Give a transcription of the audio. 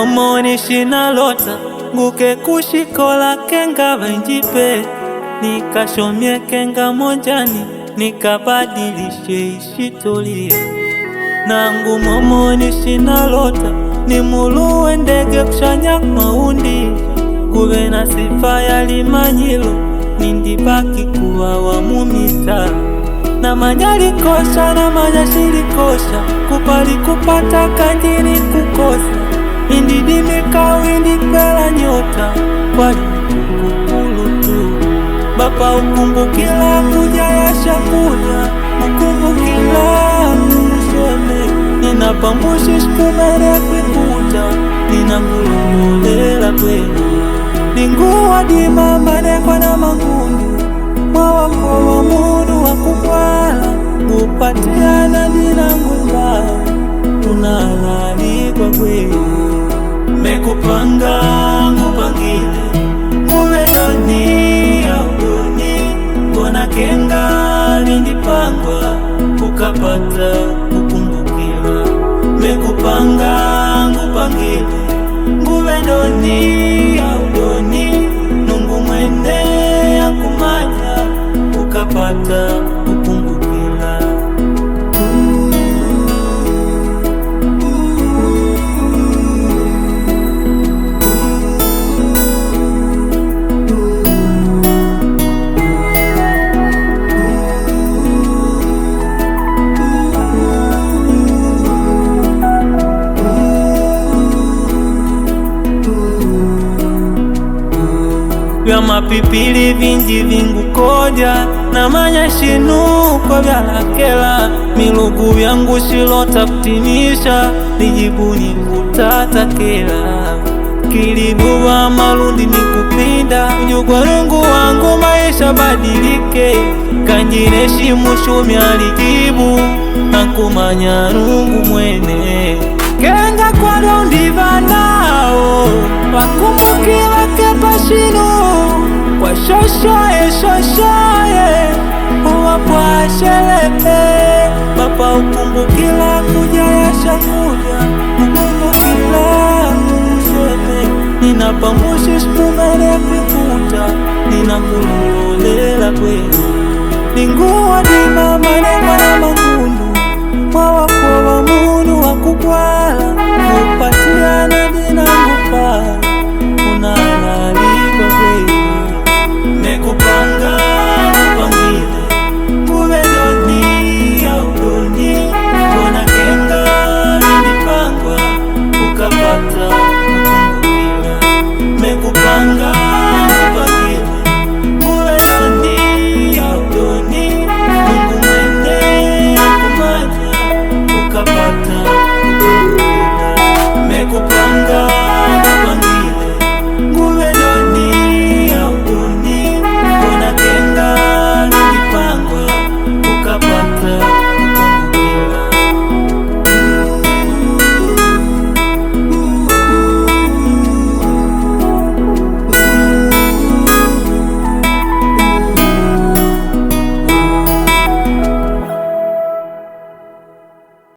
Nangu momoni shinalota nguke kushikola kenga venjipe nikashomye kenga monjani nikabadilishe ishitolia. Nangu momoni shinalota nimuluwe ndege kushanya maundi kuve na sifa ya limanyilo nindibaki kuwa wa mumita. Namanya likosha namanya shilikosha kupali kupata kanjini kukosa indidimika windipela nyota kwali kukulutu bapa ukumbukila kuja yashakuja ukumbukila usheme ninapambushi shikumere kwikuta ninangulongolela kwenu linguwa dimambanekwa na mangundu mwawakowa munu wakukwala ngupatiana dinangumba tunalalikwa kwenu mekupanga ngupangile nguvedoni audoni mbona kenga lindipangwa ukapata kukumbukila mekupanga ngupangile nguvedoni audoni nungu mwene akumanya ukapata kukumbukila. Vya mapipili vinji vingukoja namanya shinuko vyalakela milugu vyangu shilota kutimisha nijibu nikutatakela kilibuwa malundi nikupinda ujugwa rungu wangu maisha badilike kanjine shimushumi alijibu nakumanya rungu mwene kenga kwa dondi vanao wakumbukila kepashinu kwa shoshoye shoshoye uwapwashelehe bapa ukumbukila kuja yashakuja ukumbukila usheme ninapamushi shikumere kwikuta ninakulongolela kwenu linguwa dimamanekwa na mangundu mwawakowa munu wakukwala kupatiana.